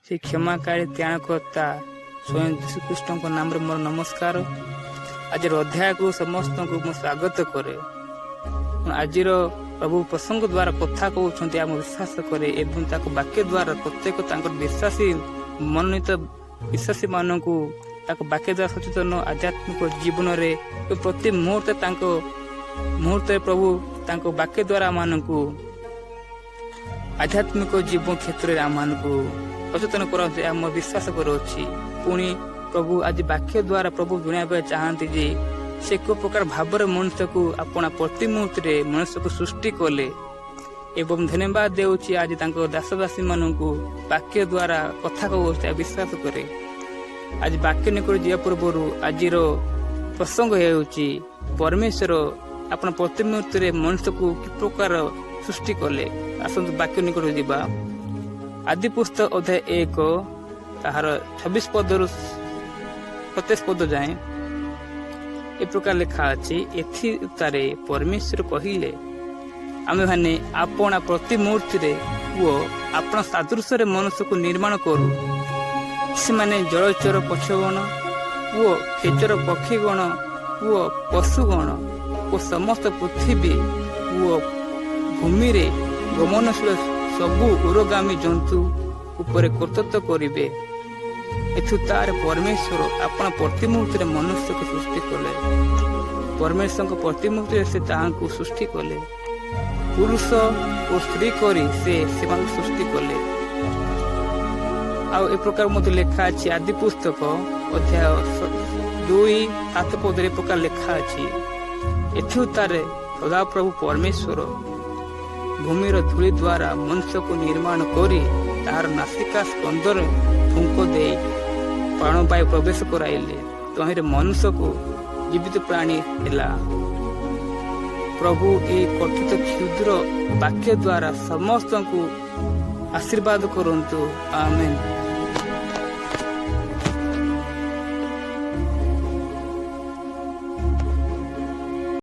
ସେ କ୍ଷମାକାରୀ ତ୍ରାଣକର୍ତ୍ତା ସ୍ୱୟଂ ଯୀଶୁଖ୍ରୀଷ୍ଟଙ୍କ ନାମରେ ମୋର ନମସ୍କାର। ଆଜିର ଅଧ୍ୟାୟକୁ ସମସ୍ତଙ୍କୁ ମୁଁ ସ୍ୱାଗତ କରେ। ଆଜିର ପ୍ରଭୁ ପ୍ରସଙ୍ଗ ଦ୍ୱାରା କଥା କହୁଛନ୍ତି, ଆମ ବିଶ୍ୱାସ କରେ ଏବଂ ତାଙ୍କ ବାକ୍ୟ ଦ୍ୱାରା ପ୍ରତ୍ୟେକ ତାଙ୍କର ବିଶ୍ୱାସୀ ମନୋନୀତ ବିଶ୍ୱାସୀ ମାନଙ୍କୁ ତାଙ୍କ ବାକ୍ୟ ଦ୍ୱାରା ସଚେତନ ଆଧ୍ୟାତ୍ମିକ ଜୀବନରେ ପ୍ରତି ମୁହୂର୍ତ୍ତ ତାଙ୍କ ମୁହୂର୍ତ୍ତରେ ପ୍ରଭୁ ତାଙ୍କ ବାକ୍ୟ ଦ୍ୱାରା ଆମମାନଙ୍କୁ ଆଧ୍ୟାତ୍ମିକ ଜୀବନ କ୍ଷେତ୍ରରେ ଆମମାନଙ୍କୁ ସଚେତନ କରନ୍ତି, ଆମ ବିଶ୍ୱାସ କରୁଅଛି। ପୁଣି ପ୍ରଭୁ ଆଜି ବାକ୍ୟ ଦ୍ୱାରା ପ୍ରଭୁ ଜଣାଇବା ପାଇଁ ଚାହାନ୍ତି ଯେ ସେ କେଉଁ ପ୍ରକାର ଭାବରେ ମନୁଷ୍ୟକୁ ଆପଣା ପ୍ରତିମୂର୍ତ୍ତିରେ ମନୁଷ୍ୟକୁ ସୃଷ୍ଟି କଲେ। ଏବଂ ଧନ୍ୟବାଦ ଦେଉଛି, ଆଜି ତାଙ୍କ ଦାସଦାସୀ ମାନଙ୍କୁ ବାକ୍ୟ ଦ୍ୱାରା କଥା କହୁଛି, ବିଶ୍ୱାସ କରେ। ଆଜି ବାକ୍ୟ ନିକଟ ଯିବା ପୂର୍ବରୁ ଆଜିର ପ୍ରସଙ୍ଗ ହେଉଛି, ପରମେଶ୍ୱର ଆପଣ ପ୍ରତିମୂର୍ତ୍ତିରେ ମନୁଷ୍ୟକୁ କି ପ୍ରକାର ସୃଷ୍ଟି କଲେ। ଆସନ୍ତୁ ବାକ୍ୟ ନିକଟକୁ ଯିବା। ଆଦି ପୁସ୍ତକ ଅଧ୍ୟାୟ 1, ତାହାର 26 ପଦରୁ 27 ପଦ ଯାଏଁ ଏ ପ୍ରକାର ଲେଖା ଅଛି। ଏଥି ଉତ୍ତାରେ ପରମେଶ୍ୱର କହିଲେ, ଆମେମାନେ ଆପଣା ପ୍ରତିମୂର୍ତ୍ତିରେ ଓ ଆପଣା ସାଦୃଶ୍ୟରେ ମନୁଷ୍ୟକୁ ନିର୍ମାଣ କରୁ। ସେମାନେ ଜଳଚର ପକ୍ଷୀଗଣ ଓ ଖେଚର ପକ୍ଷୀଗଣ ଓ ପଶୁଗଣ ଓ ସମସ୍ତ ପୃଥିବୀ ଓ ଭୂମିରେ ଗମନଶୀଳ ସବୁ ଉରୋଗାମୀ ଜନ୍ତୁ ଉପରେ କର୍ତ୍ତୃତ୍ୱ କରିବେ। ଏଥୁତ୍ତାରେ ପରମେଶ୍ୱର ଆପଣା ପ୍ରତିମୂର୍ତ୍ତିରେ ମନୁଷ୍ୟକୁ ସୃଷ୍ଟି କଲେ। ପରମେଶ୍ୱରଙ୍କ ପ୍ରତିମୂର୍ତ୍ତିରେ ସେ ତାହାଙ୍କୁ ସୃଷ୍ଟି କଲେ। ପୁରୁଷ ଓ ସ୍ତ୍ରୀ କରି ସେ ସେମାନଙ୍କୁ ସୃଷ୍ଟି କଲେ। ଆଉ ଏ ପ୍ରକାର ମଧ୍ୟ ଲେଖା ଅଛି, ଆଦି ପୁସ୍ତକ ଅଧ୍ୟାୟ 2, 7 ପଦରେ ଏ ପ୍ରକାର ଲେଖା ଅଛି। ଏଥିଉତ୍ତାରେ ସଦାପ୍ରଭୁ ପରମେଶ୍ୱର ଭୂମିର ଧୂଳି ଦ୍ୱାରା ମନୁଷ୍ୟକୁ ନିର୍ମାଣ କରି ତାହାର ନାସିକା ସ୍କନ୍ଧରେ ଫୁଙ୍କ ଦେଇ ପ୍ରାଣବାୟୁ ପ୍ରବେଶ କରାଇଲେ। ତହିଁରେ ମନୁଷ୍ୟକୁ ଜୀବିତ ପ୍ରାଣୀ ହେଲା। ପ୍ରଭୁ ଏହି କଥିତ କ୍ଷୁଦ୍ର ବାକ୍ୟ ଦ୍ୱାରା ସମସ୍ତଙ୍କୁ ଆଶୀର୍ବାଦ କରନ୍ତୁ। ଆମେନ୍।